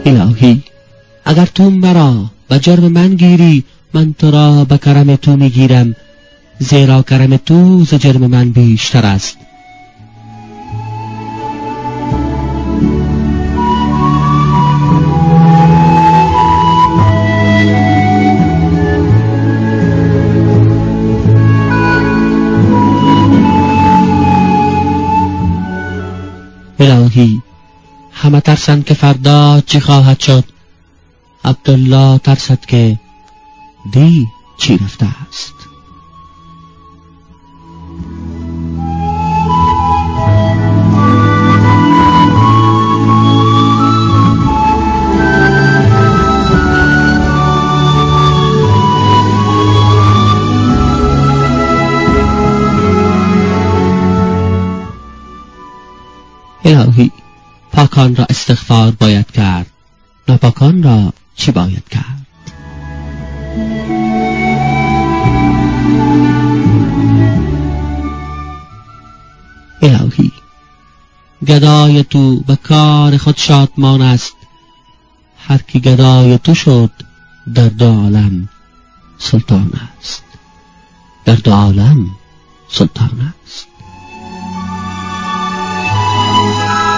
الهی، اگر تو مرا به جرم من گیری، من تو را به کرم تو میگیرم، زیرا کرم تو ز جرم من بیشتر است. الهی، همه ترسند که فردا چی خواهد شد. عبدالله ترسد که دی چی رفته است. الهی، پاکان را استغفار باید کرد، ناپاکان را چی باید کرد؟ الهی، گدای تو به کار خود شادمان است، هر کی گدای تو شد در دو عالم سلطان است، در دو عالم سلطان است.